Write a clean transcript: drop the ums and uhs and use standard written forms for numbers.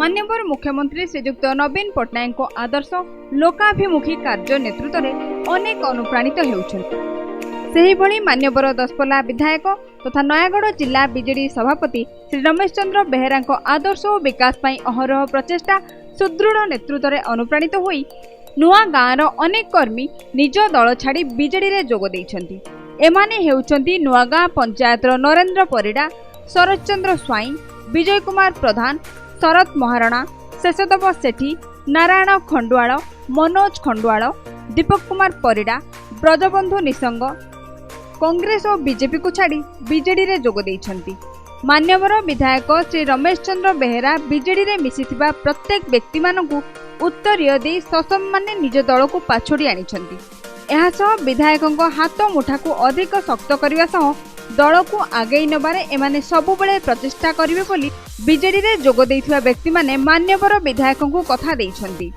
ମାନ୍ୟବର ମୁଖ୍ୟମନ୍ତ୍ରୀ ଶ୍ରୀଯୁକ୍ତ ନବୀନ ପଟ୍ଟନାୟକଙ୍କ ଆଦର୍ଶ ଲୋକାଭିମୁଖୀ କାର୍ଯ୍ୟ ନେତୃତ୍ୱରେ ଅନେକ ଅନୁପ୍ରାଣିତ ହେଉଛନ୍ତି। ସେହିଭଳି ମାନ୍ୟବର ଦଶପଲ୍ଲା ବିଧାୟକ ତଥା ନୟାଗଡ଼ ଜିଲ୍ଲା ବିଜେଡି ସଭାପତି ଶ୍ରୀ ରମେଶ ଚନ୍ଦ୍ର ବେହେରାଙ୍କ ଆଦର୍ଶ ଓ ବିକାଶ ପାଇଁ ଅହରହ ପ୍ରଚେଷ୍ଟା, ସୁଦୃଢ଼ ନେତୃତ୍ୱରେ ଅନୁପ୍ରାଣିତ ହୋଇ ନୂଆ ଗାଁର ଅନେକ କର୍ମୀ ନିଜ ଦଳ ଛାଡ଼ି ବିଜେଡିରେ ଯୋଗ ଦେଇଛନ୍ତି। ଏମାନେ ହେଉଛନ୍ତି ନୂଆଗାଁ ପଞ୍ଚାୟତର ନରେନ୍ଦ୍ର ପରିଡ଼ା, ଶରତଚନ୍ଦ୍ର ସ୍ୱାଇଁ, ବିଜୟ କୁମାର ପ୍ରଧାନ, ଶରତ ମହାରଣା, ଶେଷଦେବ ସେଠୀ, ନାରାୟଣ ଖଣ୍ଡୁଆଳ, ମନୋଜ ଖଣ୍ଡୁଆଳ, ଦୀପକ କୁମାର ପରିଡ଼ା, ବ୍ରଜବନ୍ଧୁ ନିଶଙ୍ଗ କଂଗ୍ରେସ ଓ ବିଜେପିକୁ ଛାଡ଼ି ବିଜେଡିରେ ଯୋଗ ଦେଇଛନ୍ତି। ମାନ୍ୟବର ବିଧାୟକ ଶ୍ରୀ ରମେଶ ଚନ୍ଦ୍ର ବେହେରା ବିଜେଡିରେ ମିଶିଥିବା ପ୍ରତ୍ୟେକ ବ୍ୟକ୍ତିମାନଙ୍କୁ ଉତ୍ତରୀୟ ଦେଇ ସସମ୍ମାନେ ନିଜ ଦଳକୁ ପାଛୋଟି ଆଣିଛନ୍ତି। ଏହାସହ ବିଧାୟକଙ୍କ ହାତ ମୁଠାକୁ ଅଧିକ ଶକ୍ତ କରିବା ସହ ଦଳକୁ ଆଗେଇ ନେବାରେ ଏମାନେ ସବୁବେଳେ ପ୍ରଚେଷ୍ଟା କରିବେ ବୋଲି ବିଜେଡିରେ ଯୋଗ ଦେଇଥିବା ବ୍ୟକ୍ତିମାନେ ମାନ୍ୟବର ବିଧାୟକଙ୍କୁ କଥା ଦେଇଛନ୍ତି।